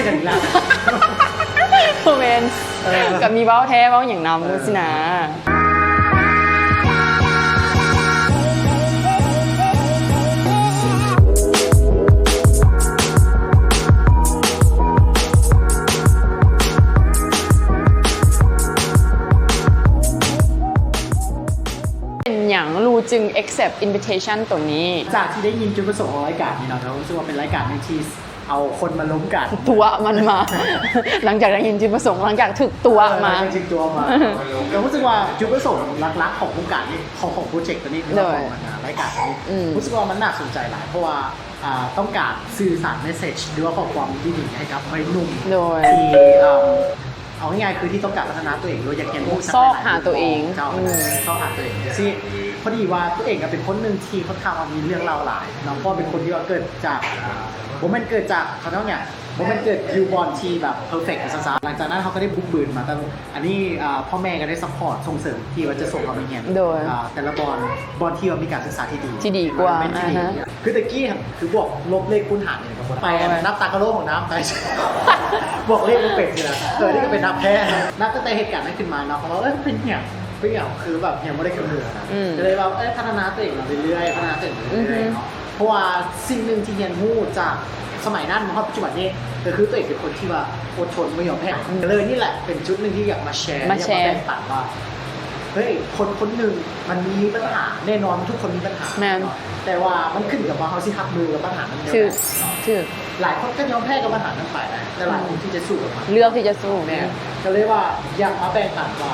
ກັນອີກແລ້ວ ບໍ່ແມ່ນ ເອີ ກໍມີເວົ້າແທ້ເວົ້າຫຍັງນຳ ເອີ ຊີ້ນະ. ເປັນຫຍັງລູຈຶ່ງ accept invitation ໂຕນີ້? ຈາກທີ່ໄດ້ຍິນຈຸດປະສົງຂອງລາຍການນີ້ເນາະ ເຮົາຮູ້ສຶກວ່າເປັນລາຍການໜຶ່ງທີ່ເອົາຄົນມາລົມກັນ ຕົວະມັນມາ ຫຼັງຈາກໄດ້ຍິນຈຸດປະສົງ ຫຼັງຈາກຖືກຕົວະມາ ເອີ ຫຼັງຈາກຖືກຕົວະມາ ເຮົາຮູ້ສຶກວ່າຈຸດປະສົງຫຼັກໆຂອງໂຄງການນີ້ ຂອງ ຂອງໂປຣເຈັກໂຕນີ້ ຫຼືວ່າຂອງລາຍການໂຕນີ້ ອືມ ຮູ້ສຶກວ່າມັນໜ້າສົນໃຈຫຼາຍ ເພາະວ່າ ອ່າ ຕ້ອງການສື່ສານ message ຫຼືວ່າຂໍ້ຄວາມດີໆໃຫ້ກັບໄວໜຸ່ມ ໂດຍ ທີ່ ເອີ່ມ ເອົາງ່າຍໆຄືທີ່ຕ້ອງການພັດທະນາຕົວເອງ ຫຼືວ່າຢາກຮຽນຮູ້ ຊອກຫາຕົວເອງ ເຈົ້າ ອືມ ຊອກຫາຕົວເອງ ຊີ້ ພໍດີວ່າຕົວເອງກໍເປັນຄົນໜຶ່ງທີ່ຄ່ອນຂ້າງວ່າມີເລື່ອງເລົ່າຫຼາຍເນາະ ເພາະວ່າເປັນຄົນທີ່ວ່າເກີດຈາກ ອ່າ ບໍ່ແມ່ນເກີດຈາກ ເຂົາເອີ້ນຫຍັງ ບໍ່ແມ່ນເກີດຢູ່ບ່ອນທີ່ແບບ perfect ວ່າຊັ້ນຊະ. ຫຼັງຈາກນັ້ນເຮົາກໍໄດ້ບຸກບືນມາ ແຕ່ອັນນີ້ ອ່າ ພໍ່ແມ່ກໍໄດ້ support ສົ່ງເສີມ ທີ່ວ່າຈະສົ່ງເຮົາໄປຮຽນ ໂດຍ ອ່າ ແຕ່ລະບ່ອນ ບ່ອນທີ່ວ່າມີການສຶກສາທີ່ດີ ທີ່ດີກວ່າ ແມ່ນທີ່ດີ ອ່າຮະ ຄືແຕ່ກີ້ຫັ້ນ ຄືບວກລົບເລກຄູນຫານຫຍັງກໍບໍ່ໄດ້ ໄປ ເອົາໄປ ນັບຕາກະໂລຂອງນ້ຳໄປ ບວກເລກບໍ່ເປັນຊີ້ນະ ເອີ ນີ້ກໍເປັນນັກແທ້ ນັບຕັ້ງແຕ່ເຫດການນັ້ນຂຶ້ນມາເນາະ ເຂົາວ່າ ເອີຍ ເປັນຫຍັງ ເປັນຫຍັງ ຄືແບບຮຽນບໍ່ໄດ້ຄືມື້ນະ ອືມ ກໍເລີຍວ່າ ເອີຍ ພັດທະນາຕົວເອງມາເລື້ອຍໆ ພັດທະນາຕົວເອງມາເລື້ອຍໆເນາະ ອືຮຶ ເພາະວ່າສິ່ງໜຶ່ງທີ່ຮຽນຮູ້ຈາກສະໄໝນັ້ນມາຮອດປັດຈຸບັນນີ້ ກໍຄືຕົວເອງເປັນຄົນທີ່ວ່າອົດທົນ ບໍ່ຍອມແພ້ ອືມ ກໍເລີຍນີ້ແຫຼະເປັນຈຸດໜຶ່ງທີ່ຢາກມາແຊ ມາແຊ ແລະ ຢາກມາແບ່ງປັນວ່າ ເຮີ້ຍ ຄົນຄົນໜຶ່ງມັນມີບັນຫາ ແນ່ນອນທຸກຄົນມີບັນຫາ ແມ່ນ ເນາະ ແຕ່ວ່າມັນຂຶ້ນກັບວ່າເຮົາຊິຮັບມືກັບບັນຫານັ້ນແນວໃດ ຖືກ ເນາະ ຖືກ ຫຼາຍຄົນກໍຍອມແພ້ກັບບັນຫານັ້ນໄປນະ ແຕ່ຫຼາຍຄົນ ອືມ ທີ່ຈະສູ້ກັບມັນ ເລືອກທີ່ຈະສູ້ ແມ່ນ ກໍເລີຍວ່າຢາກມາແບ່ງປັນວ່າ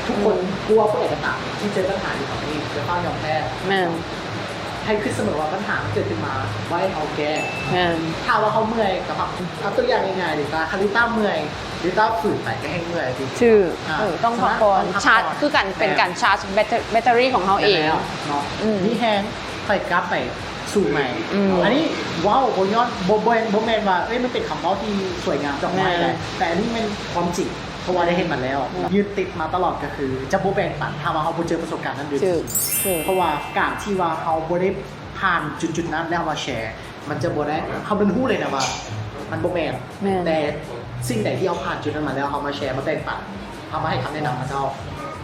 ທຸກຄົນ ອືມ ບໍ່ວ່າຜູ້ໃດກໍຕາມທີ່ເຈີບັນຫາຢູ່ຕອນນີ້ ຢ່າຟ້າວຍອມແພ້ ແມ່ນ ໃຫ້ຄິດສະເໝີວ່າບັນຫາມັນເກີດຂຶ້ນມາໄວ້ເຮົາແກ້ ແມ່ນ ຖ້າວ່າເຮົາເມື່ອຍກໍພັກ ເອົາຕົວຢ່າງງ່າຍໆເດ ຖ້າຄາລິຕ້າເມື່ອຍ ລິຕ້າຝືນໄປກໍແຮ່ງເມື່ອຍຕິ ຖືກ ອ່າ ເອີ ຕ້ອງພັກຜ່ອນ ສະນັ້ນຕ້ອງພັກຜ່ອນ ຊາດຄືກັນ ແມ່ນ ເປັນການຊາດແບັດເຕີ ແບັດເຕີຣີຂອງເຮົາເອງ ແມ່ນແລ້ວເນາະ ອືມ ມີແຮງ ຄ່ອຍກັບໄປສູ້ໃໝ່ ອືມ ອັນນີ້ເວົ້າບໍ່ຍ້ອນ ບໍ່ ບໍ່ ບໍ່ແມ່ນວ່າ ເອີຍ ມັນເປັນຄຳເວົ້າທີ່ສວຍງາມດອກໄມ້ ແມ່ນ ແຕ່ອັນນີ້ແມ່ນຄວາມຈິງ ເພາະວ່າໄດ້ເຮັດມາແລ້ວ ແມ່ນ ຍຶດຕິດມາຕະຫຼອດກໍຄືຈະບໍ່ແບ່ງປັນ ຖ້າວ່າເຮົາບໍ່ເຈີປະສົບການນັ້ນໂດຍຈິງ ຖືກ ເພາະວ່າການທີ່ວ່າເຮົາບໍ່ໄດ້ຜ່ານຈຸດໆນັ້ນ ແລ້ວເຮົາມາແຊ ມັນຈະບໍ່ໄດ້ ເຮົາເລີຍຮູ້ເລີຍນະວ່າມັນບໍ່ແມ່ນ ແມ່ນ ແຕ່ສິ່ງໃດທີ່ເຮົາຜ່ານຈຸດນັ້ນມາແລ້ວ ເຮົາມາແຊ ມາແບ່ງປັນ ເຮົາມາໃຫ້ຄຳແນະນຳເຂົາເຈົ້າ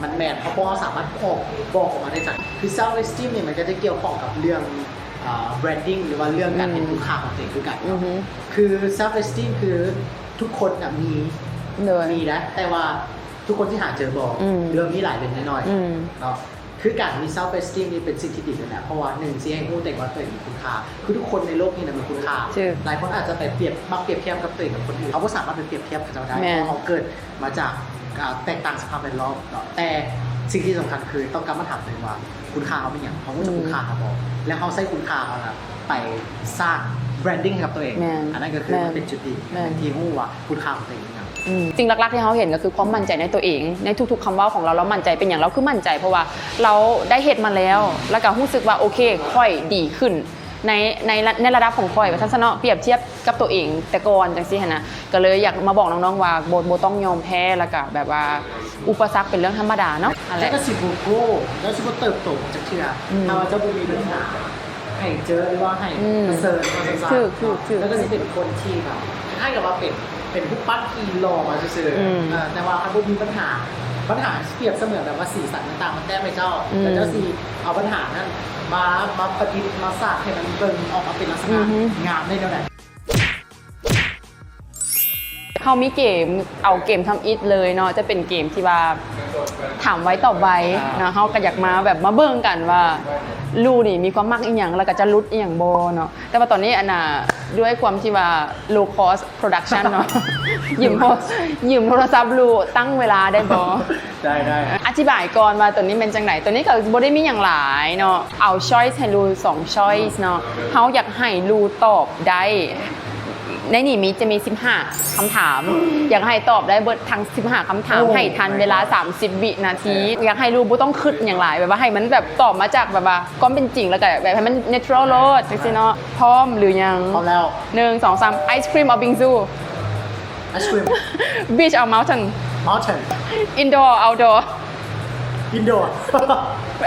ມັນແມ່ນ ເຮົາ ເພາະເຮົາສາມາດອອກ ບອກອອກມາໄດ້ຈາກ ຄື self esteem ນີ້ ມັນກໍຈະກ່ຽວຂ້ອງກັບເລື່ອງ ອ່າ branding ຫຼືວ່າເລື່ອງການເຫັນ ອືມ ຄຸນຄ່າຂອງຕົວເອງຄືກັນ ອືຮຶ ຄື self esteem ຄືທຸກຄົນນະມີ ໂດຍ ມີນະ ແຕ່ວ່າທຸກຄົນຊິຫາເຈີບໍ່ ອືມ ເລື່ອງມີຫຼາຍເລື່ອງນ້ອຍໆ ອືມ ເນາະ ຄືການມີ self esteem ນີ້ເປັນສິ່ງທີ່ດີເລີຍນະ ເພາະວ່າໜຶ່ງ ຊິໃຫ້ຮູ້ຕົວເອງວ່າຕົວເອງມີຄຸນຄ່າ ຄືທຸກຄົນໃນໂລກນີ້ນະມີຄຸນຄ່າ ຖືກ ຫຼາຍຄົນອາດຈະໄປປຽບ ມັກປຽບທຽບກັບຕົວເອງກັບຄົນອື່ນ ເຮົາບໍ່ສາມາດໄປປຽບທຽບເຂົາເຈົ້າໄດ້ ແມ່ນ ເພາະເຮົາເກີດມາຈາກ ອ່າ ແຕກຕ່າງສະພາບແວດລ້ອມເນາະ ແຕ່ສິ່ງທີ່ສຳຄັນຄືຕ້ອງກັບມາຖາມຕົວເອງວ່າ ຄຸນຄ່າເຮົາແມ່ນຫຍັງ ເຮົາຮູ້ຈັກຄຸນຄ່າເຮົາບໍ່ ແລ້ວເຮົາໃຊ້ຄຸນຄ່າເຮົານະໄປສ້າງ branding ໃຫ້ກັບຕົວເອງ ແມ່ນ ອັນນັ້ນກໍຄື ແມ່ນ ມັນເປັນຈຸດດີ ແມ່ນ ທີ່ຮູ້ວ່າຄຸນຄ່າຂອງຕົວເອງ ອືມ ສິ່ງຫຼັກໆທີ່ເຮົາເຫັນກໍຄືຄວາມໝັ້ນໃຈໃນຕົວເອງ ໃນທຸກໆຄຳເວົ້າຂອງລາວ ລາວໝັ້ນໃຈ ເປັນຫຍັງລາວຄືໝັ້ນໃຈ ເພາະວ່າລາວໄດ້ເຮັດມາແລ້ວ ແລ້ວກໍຮູ້ສຶກວ່າ ໂອເຄ ຂ້ອຍດີຂຶ້ນໃນ ໃນ ໃນລະດັບຂອງຂ້ອຍ ວ່າຊັ້ນຊະເນາະ ປຽບທຽບກັບຕົວເອງແຕ່ກ່ອນຈັ່ງຊີ້ຫັ້ນນະ ກໍເລີຍຢາກມາບອກນ້ອງໆວ່າ ບໍ່ ບໍ່ຕ້ອງຍອມແພ້ ແລ້ວກໍແບບວ່າ ອຸປະສັກເປັນເລື່ອງທຳມະດາເນາະ ອັນແຫຼະ ເຈົ້າກໍຊິບໍ່ໂກ ເຈົ້າຊິບໍ່ເຕີບໂຕໄປຈັກເທື່ອ ອືມ ຖ້າວ່າເຈົ້າບໍ່ມີບັນຫາໃຫ້ເຈີ ຫຼືວ່າໃຫ້ ອືມ ປະເຊີນ ວ່າຊັ້ນຊະ ຖືກໆໆ ແລ້ວກໍຊິເປັນຄົນທີ່ແບບ ຄ້າຍໆກັບວ່າເປັນ ເປັນຮູບປັ້ນທີ່ຫຼໍ່ມາຊື່ໆ ອືມ ເອີ ແຕ່ວ່າຄັນບໍ່ມີບັນຫາ ບັນຫາປຽບສະເໝືອນແບບວ່າສີສັນຕ່າງໆ ມັນແຕ້ມໃຫ້ເຈົ້າ ອືມ ແລ້ວເຈົ້າຊິເອົາບັນຫານັ້ນມາ ມາປະດິດ ມາສາດໃຫ້ມັນເບິ່ງອອກມາເປັນລັກສະນະ ອືຮຶ ງາມໄດ້ແນວໃດ? ເຮົາມີເກມ ເອົາເກມທຳອິດເລີຍເນາະ ຈະເປັນເກມທີ່ວ່າຖາມໄວຕອບໄວເນາະ ເຮົາກໍຢາກມາແບບມາເບິ່ງກັນວ່າລູນີ້ມີຄວາມມັກອີ່ຫຍັງ ແລ້ວກໍຈະຫຼຸດອີ່ຫຍັງບໍ່ເນາະ ແຕ່ວ່າຕອນນີ້ອັນນ່າ ດ້ວຍຄວາມທີ່ວ່າ low cost production ເນາະ ຢືມໂທ ຢືມໂທລະສັບລູຕັ້ງເວລາໄດ້ບໍ່? ໄດ້ ໄດ້ ອະທິບາຍກ່ອນວ່າໂຕນີ້ແມ່ນຈັ່ງໃດ? ໂຕນີ້ກໍບໍ່ໄດ້ມີຫຍັງຫຼາຍເນາະ ເອົາ choice ໃຫ້ລູສອງ choice ເນາະ ເຮົາຢາກໃຫ້ລູຕອບໄດ້ ໃນນີ້ມີ ຈະມີສິບຫ້າຄຳຖາມ ຢາກໃຫ້ຕອບໄດ້ເບິດທັງສິບຫ້າຄຳຖາມ ໂອ້ ໃຫ້ທັນເວລາສາມສິບວິນາທີ ຢາກໃຫ້ລູບໍ່ຕ້ອງຄິດຫຍັງຫຼາຍ ແບບວ່າໃຫ້ມັນແບບຕອບມາຈາກແບບວ່າຄວາມເປັນຈິງ ແລ້ວກໍແບບໃຫ້ມັນ natural ໂລດ ຈັ່ງຊີ້ເນາະ ພ້ອມຫຼືຍັງ? ພ້ອມແລ້ວ ໜຶ່ງ ສອງ ສາມ ice cream or bingsu? Ice cream. Beach or mountain? Mountain. Indoor or outdoor? Indoor. ໄປ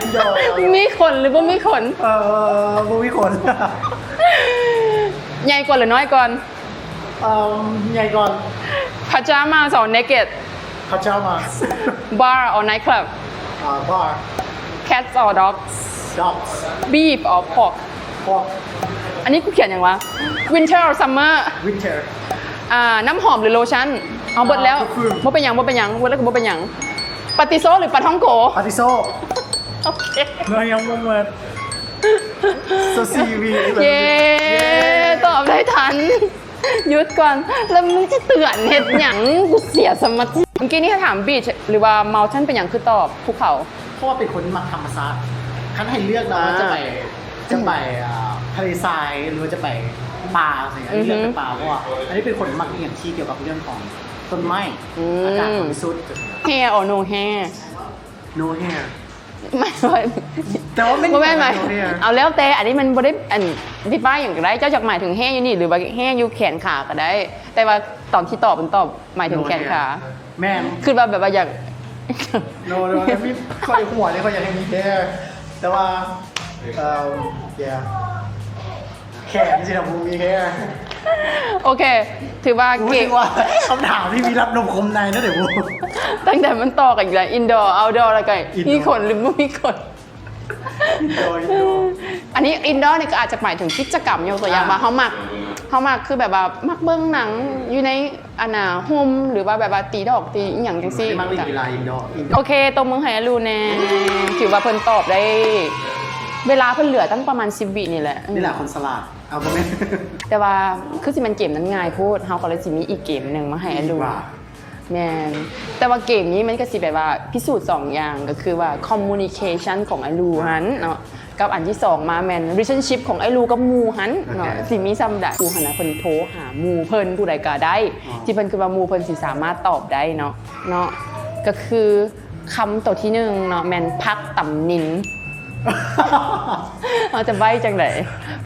indoor. ມີຂົນຫຼືບໍ່ມີຂົນ? ເອີ ບໍ່ມີຂົນ. ໃຫຍ່ກ່ອນ ຫຼື ນ້ອຍກ່ອນ? ເອີ່ມ ໃຫຍ່ກ່ອນ. Pajamas or naked? Pajamas. Bar or nightclub? ອ່າ Bar. Cats or dogs? Dogs. Beef or pork? Pork. ອັນນີ້ກູຂຽນຫຍັງວະ? Winter or summer? Winter. ອ່າ ນ້ຳຫອມ ຫຼື ໂລຊັນ? ເອົາເບິດແລ້ວ. ອ່າ perfume. ບໍ່ເປັນຫຍັງ ບໍ່ເປັນຫຍັງ ເບິດແລ້ວກໍບໍ່ເປັນຫຍັງ. ປາຕິໂຊ ຫຼື ປາທ່ອງໂກ? ປາຕິໂຊ. ໂອເຄ ເນາະ ຍັງບໍ່ໝົດ. So ສີ່ວິ. ເຢ້ ເຢ້ ຕອບໄດ້ທັນ. ຢຸດກ່ອນ ແລ້ວມຶງຈະເຕືອນເຮັດຫຍັງ? ກູເສຍສະມາທິ. ເມື່ອກີ້ນີ້ຖ້າຖາມ beach ຫຼືວ່າ mountain ເປັນຫຍັງຄືຕອບພູເຂົາ? ເພາະວ່າເປັນຄົນມັກທຳມະຊາດ. ຄັນໃຫ້ເລືອກນະ ອ່າ ວ່າຈະໄປ ຈະໄປ ອ່າ ທະເລຊາຍ ຫຼືວ່າຈະໄປປ່າ ອືຮຶ ເລືອກໄປປ່າ ເພາະວ່າອັນນີ້ເປັນຄົນມັກອີ່ຫຍັງທີ່ກ່ຽວກັບເລື່ອງຂອງຕົ້ນໄມ້ ອືມ ອາກາດບໍລິສຸດ. Hair or no hair? No hair. ແຕ່ວ່າມັນ ບໍ່ແມ່ນ no hair. ເອົາແລ້ວແຕ່ ອັນນີ້ມັນບໍ່ໄດ້ ອັນ define ຫຍັງກໍໄດ້. ເຈົ້າຢາກໝາຍເຖິງ hair ຢູ່ນີ້ ຫຼືວ່າ hair ຢູ່ແຂນຂາກໍໄດ້ ແຕ່ວ່າຕອນທີ່ຕອບມັນຕອບໝາຍເຖິງແຂນຂາ. No hair. ແມ່ນ ຄືວ່າແບບວ່າຢາກ no no ແຕ່ມີ ຂ້ອຍຫົວນີ້ ຂ້ອຍຢາກໃຫ້ມີ hair ແຕ່ວ່າ ເອີ່ມ yeah ແຂນຊິນະບໍ່ມີ hair. ໂອເຄ ຖືວ່າເກັ່ງ. ຄຳຖາມທີ່ມີລັບນົມຄົມໃນເນາະ ເດ. ຕັ້ງແຕ່ມັນຕໍ່ກັນອີກແລ້ວ indoor outdoor ແລ້ວກໍ indoor ມີຂົນ ຫຼື ບໍ່ມີຂົນ. Indoor indoor. ອັນນີ້ indoor ນີ້ກໍອາດຈະໝາຍເຖິງກິດຈະກຳ ຍົກຕົວຢ່າງ ອ່າ ວ່າເຮົາມັກ ເຮົາມັກຄືແບບວ່າມັກເບິ່ງໜັງຢູ່ໃນ ອັນນ່າ ຮົ່ມ ຫຼືວ່າແບບວ່າຕີດອກຕີອີ່ຫຍັງຈັ່ງຊີ້. ມັກຫຼິ້ນກິລາ indoor indoor. ໂອເຄ ຕົບມືໃຫ້ອາລູແດ່. ຖືວ່າເພິ່ນຕອບໄດ້ ເວລາເພິ່ນເຫຼືອຕັ້ງປະມານສິບວິນີ້ແຫຼະ. ນີ້ແຫຼະຄົນສະຫຼາດ. ເອົາ ບໍ່ແມ່ນ. ແຕ່ວ່າຄືຊິແມ່ນເກມນັ້ນງ່າຍໂພດ ເຮົາກໍເລີຍຊິມີອີກເກມໜຶ່ງມາໃຫ້ອາລູ. ວ່າ ແມ່ນ ແຕ່ວ່າເກມນີ້ມັນກໍຊິແບບວ່າພິສູດສອງຢ່າງ ກໍຄືວ່າ communication ຂອງອາລູຫັ້ນເນາະ ກັບອັນທີສອງມາແມ່ນ relationship ຂອງອາລູກັບໝູ່ຫັ້ນເນາະ. ໂອເຄ ຊິມີສ່ຳໃດ? ຄູຫັ້ນນະ ເພິ່ນໂທຫາໝູ່ເພິ່ນຜູ້ໃດກໍໄດ້ ອໍ ທີ່ເພິ່ນຄິດວ່າໝູ່ເພິ່ນຊິສາມາດຕອບໄດ້ເນາະ ເນາະ ກໍຄືຄຳໂຕທີໜຶ່ງເນາະ ແມ່ນຜັກຕຳນິນ. ເຮົາຈະໄວ້ຈັ່ງໃດ?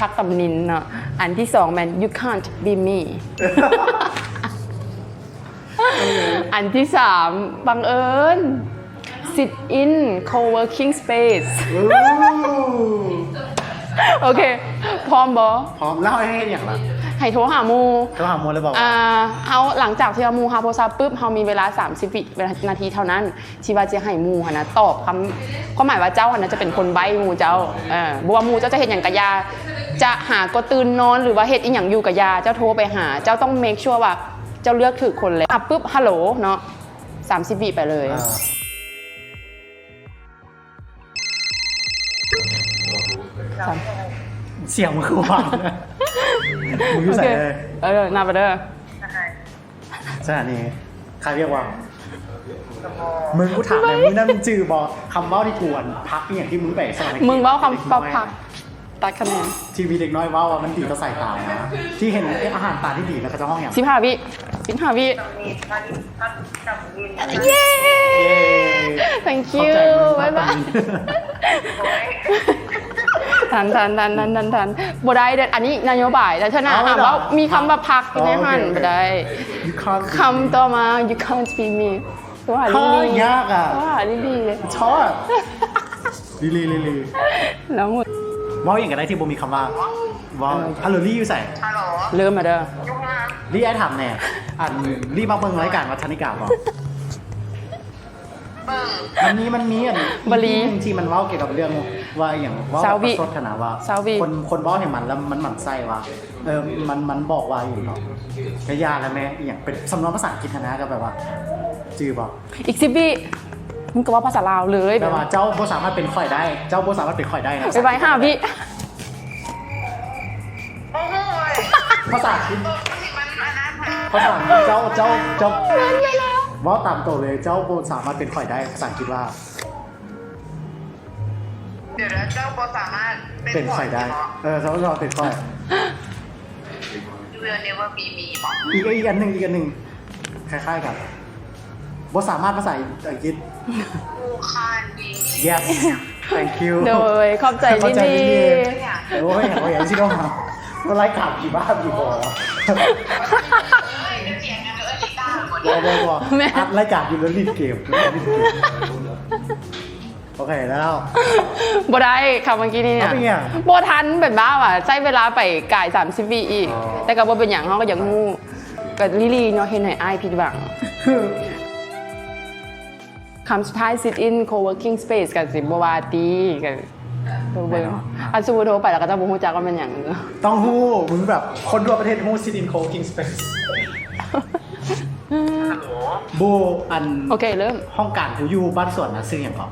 ຜັກຕຳນິນເນາະ. ອັນທີສອງແມ່ນ you can't be me. ອັນທີສາມ ບັງເອີນ sit in co-working space. ໂອ້ ໂອເຄ ພ້ອມບໍ່? ພ້ອມ. ແລ້ວໃຫ້ເຮັດຫຍັງລະ? ໃຫ້ໂທຫາໝູ່. ໂທຫາໝູ່ເລີຍບໍ? ອ່າ ເຮົາ ຫຼັງຈາກທີ່ວ່າໝູ່ເຮົາໂທລະສັບປຶບ ເຮົາມີເວລາສາມສິບວິນາທີເທົ່ານັ້ນ ທີ່ວ່າຈະໃຫ້ໝູ່ຫັ້ນນະຕອບຄຳ ຄວາມໝາຍວ່າເຈົ້າຫັ້ນນະຈະເປັນຄົນໃບ້ໝູ່ເຈົ້າ. ເອີ ບໍ່ວ່າໝູ່ເຈົ້າຈະເຮັດຫຍັງກະຢ່າ ຈະຫາກໍຕື່ນນອນ ຫຼືວ່າເຮັດອີ່ຫຍັງຢູ່ກະຢ່າ ເຈົ້າໂທໄປຫາ ເຈົ້າຕ້ອງ make sure ວ່າເຈົ້າເລືອກຖືກຄົນແລ້ວ. ປັບປຶບ ຮັລໂຫຼເນາະ ສາມສິບວິໄປເລີຍ. ອ່າ ສາມ ສຽງມັນຄືຫວານນະ. ມຶງຢູ່ໃສເລີຍ? ເອີ ນັບໄປເດີ. ສະຖານີ ຂາຍວຽກວ່າ ມຶງ ກູຖາມແດ່ ມື້ນັ້ນມຶງຈື່ບໍ່ ຄຳເວົ້າທີ່ກວນ ພັກອີ່ຫຍັງທີ່ມຶງໄປສອນໃຫ້ ມຶງເວົ້າຄຳວ່າ ເດັກນ້ອຍ ພັກ ຕັດຄະແນນ ທີ່ມີເດັກນ້ອຍເວົ້າວ່າມັນດີຕໍ່ສາຍຕານະ ທີ່ເຫັນອາຫານຕາທີ່ດີນະ ເຂົາເຈົ້າຮ້ອງຫຍັງ? ສິບຫ້າວິ ສິບຫ້າວິ. Yay! Thank you. ບາຍບາຍ. ທັນ ທັນ ທັນ ທັນ ທັນ ທັນ ບໍ່ໄດ້ເດີ້ ອັນນີ້ນະໂຍບາຍ ແຕ່ຖ້ານະ ເອົາ ຫາກວ່າ ເອົາ ມີຄຳວ່າພັກຢູ່ໃນຫັ້ນ ໂອເຄ ບໍ່ໄດ້. ຄຳຕໍ່ມາ you can't be me. ໂທຫາລີລີ ຍາກອະ ໂທຫາລີລີ. It's hard. ລີລີ ລີລີ ແລ້ວ ເວົ້າຫຍັງກໍໄດ້ທີ່ບໍ່ມີຄຳວ່າ ເວົ້າ. ເອີ ຮັລໂຫຼ ລີຢູ່ໃສ? ເລີ່ມມາເດີ ລີ ອ້າຍຖາມແດ່ ອັນ ລີມັກເບິ່ງລາຍການວັດທະນິກາບໍ່? ມັນມີ ມັນມີອັນ ອີພີໜຶ່ງທີ່ມັນເວົ້າກ່ຽວກັບເລື່ອງວ່າອີ່ຫຍັງ ເວົ້າແບບປະຊົດຫັ້ນນະ ວ່າ ຊາວວິ ຄົນ ຄົນເວົ້າໃຫ້ມັນ ແລ້ວມັນໝັ້ນໄສ້ວ່າ ເອີ ມັນ ມັນບອກວ່າອີ່ຫຍັງເນາະ ກະຢ່າລະແມ່ ອີ່ຫຍັງ ເປັນສຳນວນພາສາອັງກິດຫັ້ນນະ ກໍແບບວ່າ ຈື່ບໍ່? ອີກສິບວິ ມຶງກໍເວົ້າພາສາລາວເລີຍ ແບບວ່າ ເຈົ້າບໍ່ສາມາດເປັນຂ້ອຍໄດ້ ເຈົ້າບໍ່ສາມາດເປັນຂ້ອຍໄດ້ນະ. ບາຍບາຍ ຫ້າວິ. ພາສາອັງກິດ ພາສາອັງກິດ ເຈົ້າ ເຈົ້າ ເຈົ້າ ເວົ້າຕາມໂຕເລີຍ ເຈົ້າບໍ່ສາມາດເປັນຂ້ອຍໄດ້ ພາສາອັງກິດວ່າ ດຽວນະ ເຈົ້າບໍ່ສາມາດເປັນຂ້ອຍໄດ້. ເອີ ເຈົ້າບໍ່ສາມາດເປັນຂ້ອຍ. You will never be me ບໍ? ອີກ ອີກອັນໜຶ່ງ ອີກອັນໜຶ່ງ ຄ້າຍໆກັນ ບໍ່ສາມາດພາສາອັງກິດ. You can't be me. Yes. Thank you. ໂດຍ ຂອບໃຈ ຂອບໃຈ ລີລີ ລີລີ. ໂອ້ຍ ໂອ້ຍ ຊິຕ້ອງຫາ ລາຍການຜີບ້າຜີບໍ. ບໍ່ ບໍ່ ບໍ່ ແອັດລາຍການຢູ່ ແລ້ວຫຼິ້ນເກມ ຫຼິ້ນເກມ. ໂອເຄແລ້ວ ບໍ່ໄດ້ ຄຳເມື່ອກີ້ນີ້ ເອົາ ເປັນຫຍັງ? ບໍ່ທັນ ແບບວ່າໃຊ້ເວລາໄປກາຍສາມສິບວິອີກ ອໍ ແຕ່ກໍບໍ່ເປັນຫຍັງ ເຮົາກໍຢາກຮູ້ ກໍລີ່ໆເນາະ ເຮັດໃຫ້ອ້າຍຜິດຫວັງ. ຄຳສຸດທ້າຍ sit in co-working space ກໍຊິບໍ່ວ່າຕິ ກໍ ເບິ່ງ ແນ່ນອນ ຄັນສົມມຸດໂທໄປແລ້ວ ເຂົາເຈົ້າບໍ່ຮູ້ຈັກວ່າແມ່ນຫຍັງ. ຕ້ອງຮູ້ ມຶງແບບຄົນທົ່ວປະເທດຮູ້ sit in co-working space. ໂບ ອັນ ໂອເຄ ເລີ່ມ. ຫ້ອງການທີ່ຢູ່ບ້ານສວນນະ ຊື່ຫຍັງເກາະ?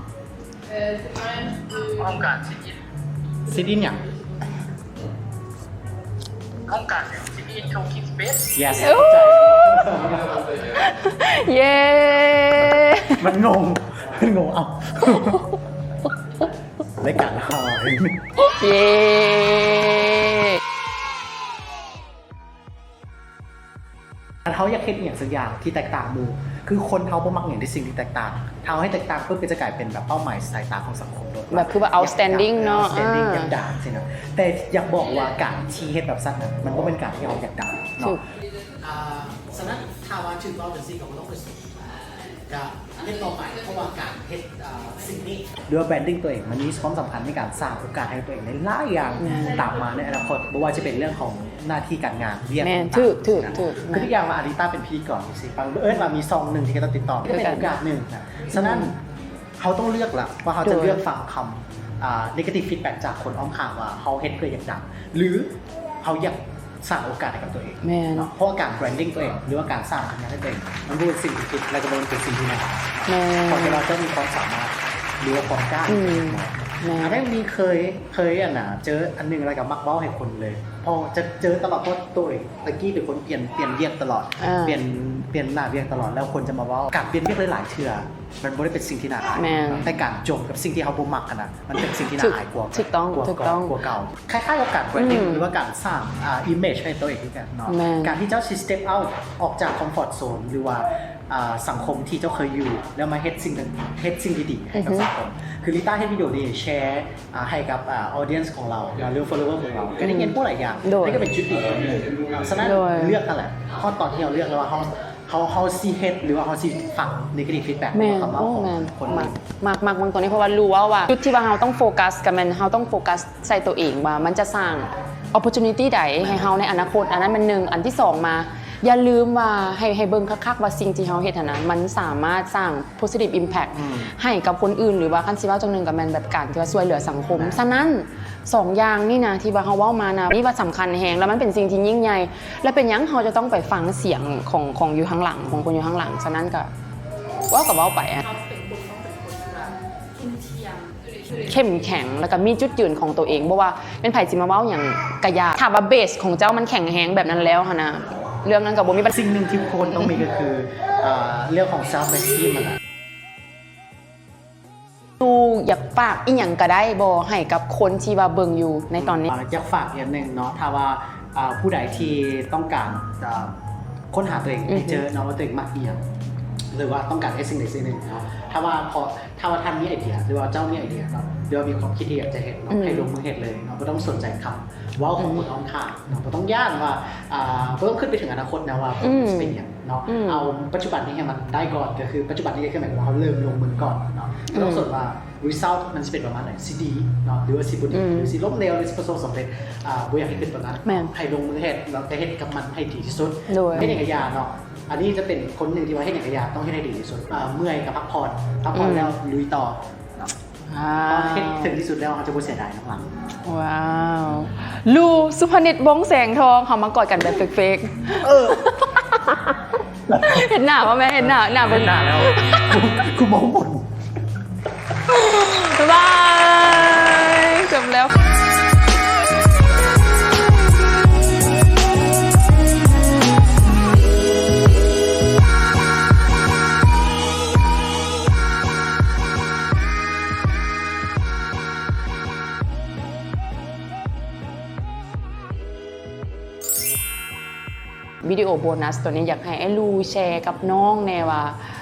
ຫ້ອງການຊິດອິນ ຊິດອິນຫຍັງ? ຫ້ອງການຊິດອິນໂທຄິງສະເປດ. Yes. ໂອ້ ເຢ້ ມັນງົງ ມັນງົງ ເອົ້າ ລາຍການເຮົາ ເຢ້. ຄັນເຮົາຢາກເຮັດອີ່ຫຍັງສັກຢ່າງທີ່ແຕກຕ່າງໝູ່ ຄືຄົນເຮົາບໍ່ມັກຫຍັງທີ່ສິ່ງທີ່ແຕກຕ່າງ ຖ້າເຮົາເຮັດແຕກຕ່າງປຶບ ກໍຈະກາຍເປັນແບບເປົ້າໝາຍສາຍຕາຂອງສັງຄົມໂດຍ ແບບຄືວ່າ outstanding ເນາະ outstanding ອ່າ ຢາກດັງຊີ້ນະ. ແຕ່ຢາກບອກວ່າການທີ່ເຮັດແບບຊັ້ນນະ ມັນບໍ່ແມ່ນການທີ່ເຮົາຢາກດັງເນາະ. ຖືກ ອ່າ ສະນັ້ນຖ້າວ່າຖືກເວົ້າຈັ່ງຊີ້ກໍບໍ່ຕ້ອງໄປ ກະອັນທີຕໍ່ໄປ ເພາະວ່າການເຮັດ ເອີ ສິ່ງນີ້ ຫຼືວ່າ branding ຕົວເອງ ມັນມີຄວາມສຳຄັນໃນການສ້າງໂອກາດໃຫ້ຕົວເອງໄດ້ຫຼາຍຢ່າງ ແມ່ນ ຕາມມາໃນອະນາຄົດ ບໍ່ວ່າຈະເປັນເລື່ອງຂອງໜ້າທີ່ການງານ ວຽກ ແມ່ນ ຕ່າງໆ ຖືກ ຖືກ ນະ ຖືກ ຄື ນະ ຄືຢ່າງວ່າອາລິຕ້າເປັນພິທີກອນຈັ່ງຊີ້ ບາງເອີ້ນວ່າມີຊ່ອງໜຶ່ງທີ່ເຂົາເຈົ້າຕິດຕໍ່ ກໍເປັນໂອກາດໜຶ່ງນະ. ສະນັ້ນ ອືມ ເຮົາຕ້ອງເລືອກລະວ່າເຮົາຈະເລືອກ ໂດຍ ຟັງຄຳ ອ່າ negative feedback ຈາກຄົນອ້ອມຂ້າງວ່າເຮົາເຮັດເພື່ອຢາກດັງ ຫຼືເຮົາຢາກ ສ້າງໂອກາດໃຫ້ກັບຕົວເອງ ແມ່ນ ເນາະ ເພາະວ່າການ branding ຕົວເອງ ຫຼືວ່າການສ້າງຜົນງານໃຫ້ຕົວເອງ ມັນບໍ່ເປັນສິ່ງທີ່ຜິດ ແລະກໍບໍ່ເປັນສິ່ງທີ່ແນວ ແມ່ນ ເພາະທີ່ວ່າເຈົ້າມີຄວາມສາມາດ ຫຼືວ່າຄວາມກ້າ ອືມ ເນາະ ແມ່ນ ອັນນີ້ມີເຄີຍ ເຄີຍ ອັນນ່າ ເຈີອັນໜຶ່ງ ແລ້ວກໍມັກເວົ້າໃຫ້ຄົນເລີຍ ເພາະຈະເຈີຕະຫຼອດ ເພາະຕົວເອງຕະກີ້ເປັນຄົນປ່ຽນ ປ່ຽນວຽກຕະຫຼອດ ອ່າ ປ່ຽນ ປ່ຽນໜ້າວຽກຕະຫຼອດ ແລ້ວຄົນຈະມາເວົ້າ ການປ່ຽນວຽກຫຼາຍໆເທື່ອ ມັນບໍ່ໄດ້ເປັນສິ່ງທີ່ໜ້າອາຍ ແມ່ນ ແຕ່ການຈົມກັບສິ່ງທີ່ເຮົາບໍ່ມັກຫັ້ນນະ ມັນເປັນສິ່ງທີ່ໜ້າອາຍກວ່າ ຖືກຕ້ອງ ກວ່າ ຖືກຕ້ອງ ກວ່າເກົ່າ. ຄ້າຍໆກັບການ branding ອືມ ຫຼືວ່າການສ້າງ ອ່າ image ໃຫ້ຕົວເອງຄືກັນເນາະ ແມ່ນ ການທີ່ເຈົ້າຊິ step out ອອກຈາກ comfort zone ຫຼືວ່າ ອ່າ ສັງຄົມທີ່ເຈົ້າເຄີຍຢູ່ ແລ້ວມາເຮັດສິ່ງ ເຮັດສິ່ງດີໆໃຫ້ກັບ ອືຮຶ ສັງຄົມ ຄືລິຕ້າເຮັດວິດີໂອນີ້ແຊ ອ່າ ໃຫ້ກັບ ອ່າ audience ຂອງເຮົາເນາະ ຫຼື follower ຂອງເຮົາ ອືມ ກໍໄດ້ຮຽນຮູ້ຫຼາຍຢ່າງ ໂດຍ ນີ້ກໍເປັນຈຸດດີອັນໜຶ່ງ ສະນັ້ນ ໂດຍ ເລືອກຫັ້ນແຫຼະ ເພາະຕອນທີ່ເຮົາເລືອກແລ້ວວ່າເຮົາ ເຮົາ ເຮົາຊິເຮັດ ຫຼືວ່າເຮົາຊິຟັງ negative feedback ແມ່ນ ເຂົ້າມາ ໂອ້ ຂອງ ແມ່ນ ຄົນອື່ນ ມັກ ມັກ ມັກເບິ່ງຕົວນີ້ ເພາະວ່າຮູ້ວ່າ ວ່າຈຸດທີ່ວ່າເຮົາຕ້ອງໂຟກັສ ກໍແມ່ນເຮົາຕ້ອງໂຟກັສໃສ່ຕົວເອງວ່າມັນຈະສ້າງ opportunity ໃດ ແມ່ນ ໃຫ້ເຮົາໃນອະນາຄົດ ອັນນັ້ນແມ່ນໜຶ່ງ ອັນທີສອງມາ ຢ່າລືມວ່າໃຫ້ ໃຫ້ເບິ່ງຄັກໆວ່າສິ່ງທີ່ເຮົາເຮັດຫັ້ນນະ ມັນສາມາດສ້າງ positive impact ອືມ ໃຫ້ກັບຄົນອື່ນ ຫຼືວ່າຄັນຊິເວົ້າຈັ່ງໜຶ່ງກໍແມ່ນແບບການທີ່ວ່າຊ່ວຍເຫຼືອສັງຄົມ ແມ່ນ ສະນັ້ນ ສອງຢ່າງນີ້ນະ ທີ່ວ່າເຮົາເວົ້າມານະ ນີ້ວ່າສຳຄັນແຮງ ແລ້ວມັນເປັນສິ່ງທີ່ຍິ່ງໃຫຍ່ ແລ້ວເປັນຫຍັງເຮົາຈະຕ້ອງໄປຟັງສຽງຂອງ ຂອງຢູ່ທາງຫຼັງ ຂອງຄົນຢູ່ທາງຫຼັງ? ສະນັ້ນກໍເວົ້າກໍເວົ້າໄປ ເຮົາເປັນຄົນ ຕ້ອງເປັນຄົນທີ່ວ່າເຂັ້ມແຂງ ເຂັ້ມແຂງ ແລ້ວກໍມີຈຸດຢືນຂອງຕົວເອງ ບໍ່ວ່າແມ່ນໃຜຊິມາເວົ້າຫຍັງກໍຢ່າ ຖ້າວ່າ base ຂອງເຈົ້າມັນແຂງແຮງແບບນັ້ນແລ້ວຫັ້ນນະ ເລື່ອງນັ້ນກໍບໍ່ມີບັນຫາ. ສິ່ງໜຶ່ງທີ່ທຸກຄົນຕ້ອງມີກໍຄື ອ່າ ເລື່ອງຂອງ self esteem ຫັ້ນແຫຼະ. ຢູ່ ຢາກຝາກອີ່ຫຍັງກໍໄດ້ບໍ່ ໃຫ້ກັບຄົນທີ່ວ່າເບິ່ງຢູ່ໃນຕອນນີ້? ອືມ ຢາກຝາກຢ່າງໜຶ່ງເນາະ ຖ້າວ່າ ອ່າ ຜູ້ໃດທີ່ຕ້ອງການ ອ່າ ຄົ້ນຫາຕົວເອງ ອືຮຶ ໃຫ້ເຈີເນາະວ່າຕົວເອງມັກອີ່ຫຍັງ ຫຼືວ່າຕ້ອງການເຮັດສິ່ງໃດສິ່ງໜຶ່ງເນາະ ຖ້າວ່າ ເພາະ ຖ້າວ່າທ່ານມີໄອເດຍ ຫຼືວ່າເຈົ້າມີໄອເດຍເນາະ ຫຼືວ່າມີຄວາມຄິດທີ່ຢາກຈະເຮັດເນາະ ອືມ ໃຫ້ລົງມືເຮັດເລີຍເນາະ ບໍ່ຕ້ອງສົນໃຈຄຳເວົ້າຂອງ ອືມ ຄົນອ້ອມຂ້າງເນາະ ບໍ່ຕ້ອງຢ້ານວ່າ ອ່າ ບໍ່ຕ້ອງຄິດໄປເຖິງອະນາຄົດນະວ່າ ອືມ ມັນຊິເປັນຫຍັງ ເນາະ ອືມ ເອົາປັດຈຸບັນນີ້ໃຫ້ມັນໄດ້ກ່ອນ ກໍຄືປັດຈຸບັນນີ້ກໍຄືໝາຍຄວາມວ່າເຮົາເລີ່ມລົງມືກ່ອນເນາະ ອືມ ບໍ່ຕ້ອງສົນວ່າ result ມັນຊິເປັນປະມານໃດ ຊິດີເນາະ ຫຼືວ່າຊິບໍ່ດີ ອືມ ຫຼືຊິລົ້ມເຫຼວ ຫຼືຊິປະສົບສຳເລັດ ອ່າ ບໍ່ຢາກໃຫ້ຄິດປານນັ້ນ ແມ່ນ ໃຫ້ລົງມືເຮັດ ແລ້ວກໍເຮັດກັບມັນໃຫ້ດີທີ່ສຸດ ໂດຍ ເຮັດຫຍັງກໍຢ່າເນາະ ອັນນີ້ຈະເປັນຄົນໜຶ່ງທີ່ວ່າເຮັດຫຍັງກໍຢ່າ ຕ້ອງເຮັດໃຫ້ດີທີ່ສຸດ ເມື່ອຍກໍພັກຜ່ອນ ພັກຜ່ອນ ອືມ ແລ້ວລຸຍຕໍ່ເນາະ ອ່າ ເຮົາເຮັດເຖິງທີ່ສຸດແລ້ວ ເຮົາຈະບໍ່ເສຍດາຍນຳຫຼັງ. ວ້າວ ລູ ສຸພະນິດ ວົງແສງທອງ ເຮົາມາກອດກັນແບບເຟກໆ ເອີ ເຫັນໜ້າບໍ່ແມ່? ເຫັນໜ້າ ໜ້າເບິ່ງ ເຫັນໜ້າແລ້ວ ຄືມອງບໍ່ເຫັນ ບາຍບາຍ ຈົບແລ້ວ. ວິດີໂອໂບນັສຕົວນີ້ ຢາກໃຫ້ອ້າຍລູແຊກັບນ້ອງແດ່ວ່າ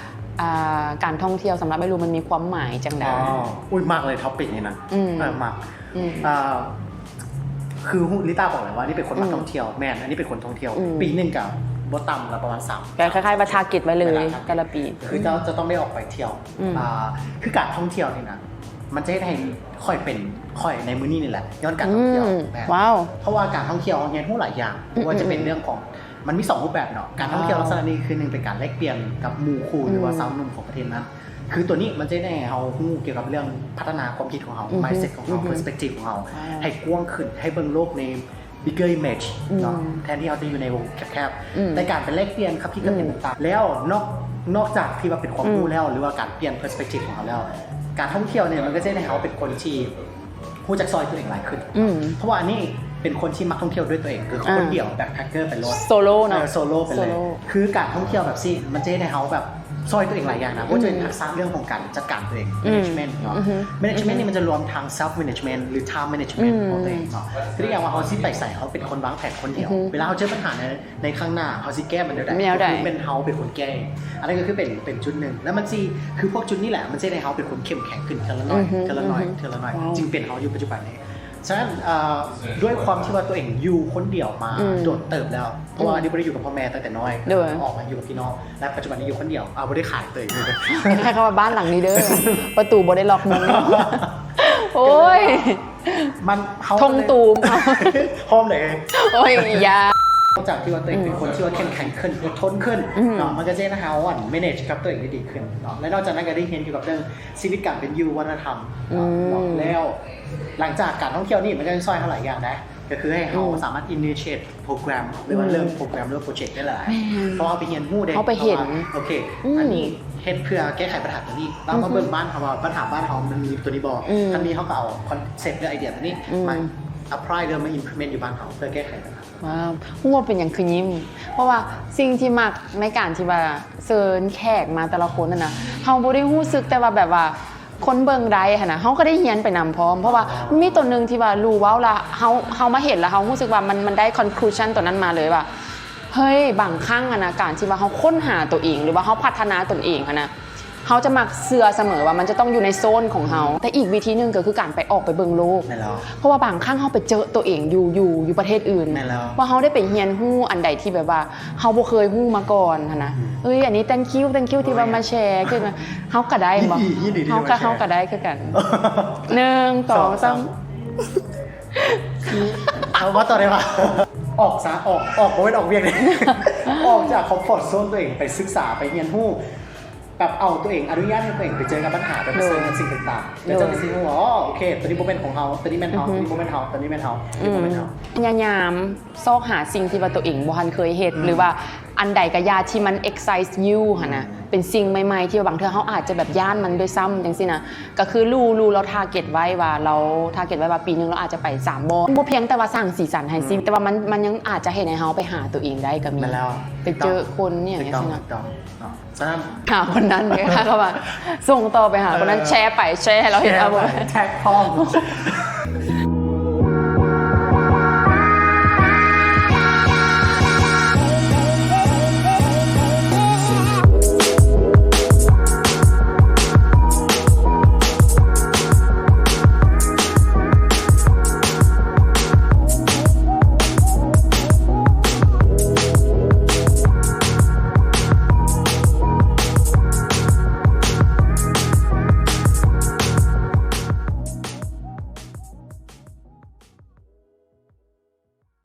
ອ່າ ການທ່ອງທ່ຽວສຳລັບອ້າຍລູມັນມີຄວາມໝາຍຈັ່ງໃດ? ອໍ ອຸ້ຍ ມັກເລີຍ topic ນີ້ນະ ອືມ ເອີ ມັກ ອືມ ອ່າ ຄືລິຕ້າບອກແລ້ວວ່າ ນີ້ເປັນຄົນມັກ ອືມ ທ່ອງທ່ຽວ ແມ່ນ ອັນນີ້ເປັນຄົນທ່ອງທ່ຽວ ອືມ ປີໜຶ່ງກໍບໍ່ຕ່ຳລະປະມານສາມ ກໍຄ້າຍໆວ່າ target ໄວ້ເລີຍ ແຕ່ລະປີ ຄືເຈົ້າຈະຕ້ອງໄດ້ອອກໄປທ່ຽວ ອືມ ອ່າ ຄືການທ່ອງທ່ຽວນີ້ນະ ມັນຈະເຮັດໃຫ້ຂ້ອຍເປັນຂ້ອຍໃນມື້ນີ້ນີ້ແຫຼະ ຍ້ອນການທ່ອງທ່ຽວ. ອືມ ແມ່ນ ວ້າວ ເພາະວ່າການທ່ອງທ່ຽວເຮົາຮຽນຮູ້ຫຼາຍຢ່າງ ອືມ ບໍ່ວ່າຈະເປັນເລື່ອງຂອງ ມັນມີສອງຮູບແບບເນາະ. ການທ່ອງທ່ຽວ ວ້າວ ລັກສະນະນີ້ຄື ໜຶ່ງ ເປັນການແລກປ່ຽນກັບໝູ່ຄູ່ ອືມ ຫຼືວ່າຊາວໜຸ່ມຂອງປະເທດນັ້ນ. ຄືຕົວນີ້ມັນຈະເຮັດໃຫ້ເຮົາຮູ້ກ່ຽວກັບເລື່ອງພັດທະນາຄວາມຄິດຂອງເຮົາ ອືຮຶ ມາຍເຊັດຂອງເຮົາ ອືຮຶ ເປີສເປີກທີຟຂອງເຮົາ ວ້າວ ໃຫ້ກວ້າງຂຶ້ນ ໃຫ້ເບິ່ງໂລກໃນ bigger image ເນາະ ອືມ ແທນທີ່ເຮົາຈະຢູ່ໃນວົງແຄບໆ ອືມ ໃນການໄປແລກປ່ຽນ ຂັບຄິດ ອືມ ກັບຫຍັງຕ່າງໆ ແລ້ວນອກ ນອກຈາກທີ່ວ່າເປັນຄວາມຮູ້ ອືມ ແລ້ວ ຫຼືວ່າການປ່ຽນ perspective ຂອງເຮົາແລ້ວ ການທ່ອງທ່ຽວນີ້ມັນກໍຈະເຮັດໃຫ້ເຮົາເປັນຄົນທີ່ຮູ້ຈັກຊ່ອຍຕົວເອງຫຼາຍຂຶ້ນ ອືມ ເພາະວ່າອັນນີ້ເປັນຄົນທີ່ມັກທ່ອງທ່ຽວດ້ວຍຕົວເອງ ຄື ອ່າ ຄົນດຽວ backpacker ໄປໂລດ ໂຊໂລເນາະ ເອີ ໂຊໂລໄປເລີຍ ໂຊໂລ ຄືການທ່ອງທ່ຽວແບບຊີ້ ມັນຈະເຮັດໃຫ້ເຮົາແບບ ຊ່ອຍຕົວເອງຫຼາຍຢ່າງນະ ບໍ່ວ່າຈະເປັນ ອືມ ທັກສະເລື່ອງຂອງການຈັດການຕົວເອງ ອືມ management ເນາະ ອືຮຶ management ອືຮຶ ນີ້ມັນຈະລວມທັງ self management ຫຼື time management ອືມ ຂອງຕົວເອງເນາະ ຄືຢ່າງວ່າເຮົາຊິໄປໃສ ເຮົາເປັນຄົນວາງແຜນຄົນດຽວ ອືຮຶ ເວລາເຮົາເຈອບັນຫາໃນ ໃນຄັ້ງໜ້າ ເຮົາຊິແກ້ມັນແນວໃດ ແນວໃດ ກໍຄືແມ່ນເຮົາເປັນຄົນແກ້ ອັນນັ້ນກໍຄືເປັນ ເປັນຈຸດໜຶ່ງ ແລ້ວມັນຊິ ຄືພວກຈຸດນີ້ແຫຼະ ມັນຊິເຮັດໃຫ້ເຮົາເປັນຄົນເຂັ້ມແຂງຂຶ້ນເທື່ອລະໜ້ອຍ ອືຮຶ ເທື່ອລະໜ້ອຍ ອືຮຶ ເທື່ອລະໜ້ອຍ ວ້າວ ຈຶ່ງເປັນເຮົາຢູ່ປັດຈຸບັນນີ້. ສະນັ້ນ ເອີ ດ້ວຍຄວາມທີ່ວ່າຕົວເອງຢູ່ຄົນດຽວມາ ອືມ ດົນເຕີບແລ້ວ ເພາະວ່າ ອືມ ອັນນີ້ບໍ່ໄດ້ຢູ່ກັບພໍ່ແມ່ຕັ້ງແຕ່ນ້ອຍ ໂດຍ ອອກມາຢູ່ກັບພີ່ນ້ອງ ແລະ ປັດຈຸບັນນີ້ຢູ່ຄົນດຽວ ເອົາ ບໍ່ໄດ້ຂາຍເຕີບຢູ່ ໃຫ້ເຂົາວ່າບ້ານຫຼັງນີ້ເດີ ປະຕູບໍ່ໄດ້ລັອກມຸງ ໂອ້ຍ ມັນ ເຮົາ ທົ່ງຕູມ ໂຮມເດ ໂອ້ຍ ຢ່າ ນອກຈາກທີ່ວ່າຕົວເອງເປັນຄົນ ອືມ ທີ່ວ່າເຂັ້ມແຂງຂຶ້ນ ອົດທົນຂຶ້ນ ອືມ ເນາະ ມັນກໍຈະເຮັດໃຫ້ເຮົາ manage ກັບຕົວເອງໄດ້ດີຂຶ້ນເນາະ ແລະ ນອກຈາກນັ້ນກໍໄດ້ຮຽນກ່ຽວກັບເລື່ອງ ຊີວິດການເປັນຢູ່ ວັດທະນະທຳ ອືມ ເນາະ ແລ້ວຫຼັງຈາກການທ່ອງທ່ຽວນີ້ ມັນກໍຈະຊ່ອຍເຮົາຫຼາຍຢ່າງນະ ກໍຄືໃຫ້ເຮົາ ອືມ ສາມາດ initiate program ຫຼືວ່າ ອືມ ເລີ່ມ program ຫຼືວ່າ project ໄດ້ຫຼາຍ ແມ່ນ ເພາະເຮົາໄປຮຽນຮູ້ເດ້ ເຮົາໄປເຫັນ ວ່າ ໂອເຄ ອືມ ອັນນີ້ເຮັດເພື່ອແກ້ໄຂບັນຫາຕົວນີ້ ເຮົາມາເບິ່ງ ອືຮຶ ບ້ານເຮົາວ່າບັນຫາບ້ານເຮົາມັນມີຕົວນີ້ບໍ່ ອືມ ຄັນມີເຮົາກໍເອົາ concept ຫຼື idea ຕົວນີ້ ອືມ ມາ apply ຫຼືມາ implement ຢູ່ບ້ານເຮົາ ເພື່ອແກ້ໄຂບັນຫາ ວ້າວ ຮູ້ວ່າເປັນຫຍັງຄືຍິ້ມ ເພາະວ່າສິ່ງທີ່ມັກໃນການທີ່ວ່າເຊີນແຂກມາແຕ່ລະຄົນຫັ້ນນະ ເຮົາບໍ່ໄດ້ຮູ້ສຶກແຕ່ວ່າແບບວ່າຄົນເບິ່ງໄດ້ຫັ້ນນະ ເຮົາກໍໄດ້ຮຽນໄປນຳພ້ອມ ເພາະວ່າມີຕົວໜຶ່ງທີ່ວ່າລູເວົ້າລະ ເຮົາ ເຮົາມາເຫັນລະ ເຮົາຮູ້ສຶກວ່າມັນ ມັນໄດ້ conclusion ຕົວນັ້ນມາເລີຍວ່າ ເຮີ້ຍ ບາງຄັ້ງຫັ້ນນະ ການທີ່ວ່າເຮົາຄົ້ນຫາຕົວເອງ ຫຼືວ່າເຮົາພັດທະນາຕົນເອງຫັ້ນນະ ເຮົາຈະມັກເຊື່ອສະເໝີວ່າມັນຈະຕ້ອງຢູ່ໃນໂຊນຂອງເຮົາ ແຕ່ອີກວິທີໜຶ່ງກໍຄືການໄປ ອອກໄປເບິ່ງໂລກ ແມ່ນແລ້ວ ເພາະວ່າບາງຄັ້ງເຮົາໄປເຈີໂຕເອງຢູ່ ຢູ່ ຢູ່ປະເທດອື່ນ ແມ່ນແລ້ວ ວ່າເຮົາໄດ້ໄປຮຽນຮູ້ອັນໃດທີ່ແບບວ່າເຮົາບໍ່ເຄີຍຮູ້ມາກ່ອນຫັ້ນນະ ອືມ ເອີຍ ອັນນີ້ thank you thank you ທີ່ວ່າມາແຊ ຄືວ່າເຮົາກໍໄດ້ບໍ່ ຍິນດີ ຍິນດີທີ່ມາແຊ ເຮົາກໍ ເຮົາກໍໄດ້ຄືກັນ ໜຶ່ງ ສອງ ສອງ ສາມ ເອົາ ວ່າຕໍ່ໄດ້ວ່າ ອອກຊະ ອອກ ອອກ ບໍ່ແມ່ນອອກວຽກເດ້ ອອກຈາກ comfort zone ຕົວເອງ ໄປສຶກສາ ໄປຮຽນຮູ້ ແບບເອົາຕົວເອງ ອະນຸຍາດໃຫ້ຕົວເອງໄປເຈີກັບບັນຫາ ໄປປະເຊີນກັບສິ່ງຕ່າງໆ ແລ້ວເຈົ້າກໍຊິຮູ້ວ່າ ອໍ ໂອເຄ ຕົວນີ້ບໍ່ແມ່ນຂອງເຮົາ ຕົວນີ້ແມ່ນເຮົາ ອືຮຶ ຕົວນີ້ບໍ່ແມ່ນເຮົາ ຕົວນີ້ແມ່ນເຮົາ ອືມ ຕົວນີ້ບໍ່ແມ່ນເຮົາ ພະຍາຍາມຊອກຫາສິ່ງທີ່ວ່າຕົວເອງບໍ່ທັນເຄີຍເຮັດ ອືມ ຫຼືວ່າອັນໃດກໍຢ່າທີ່ມັນ excite you ຫັ້ນນະ ອືມ ເປັນສິ່ງໃໝ່ໆ ທີ່ວ່າບາງເທື່ອເຮົາອາດຈະແບບຢ້ານມັນດ້ວຍຊ້ຳ ຈັ່ງຊີ້ນະ ກໍຄືລູ່ ລູ່ລາວ target ໄວ້ວ່າ ລາວ target ໄວ້ວ່າປີໜຶ່ງລາວອາດຈະໄປສາມບ່ອນ ບໍ່ພຽງແຕ່ວ່າສ້າງສີສັນໃຫ້ຊີວິດ ອືມ ແຕ່ວ່າມັນ ມັນຍັງອາດຈະເຮັດໃຫໃຫ້ເຮົາໄປຫາຕົວເອງໄດ້ກໍມີ ແມ່ນແລ້ວ ໄປເຈີຄົນ ອີ່ຫຍັງຈັ່ງຊີ້ນະ ຖືກຕ້ອງ ຖືກຕ້ອງ ເນາະ ສະນັ້ນ ຫາຄົນນັ້ນເດ້ ເຂົາວ່າສົ່ງຕໍ່ໄປຫາຄົນນັ້ນ ເອີ ແຊໄປ ແຊໃຫ້ລາວເຫັນ ເອົາ ແຊໄປ ແທັກພ້ອມ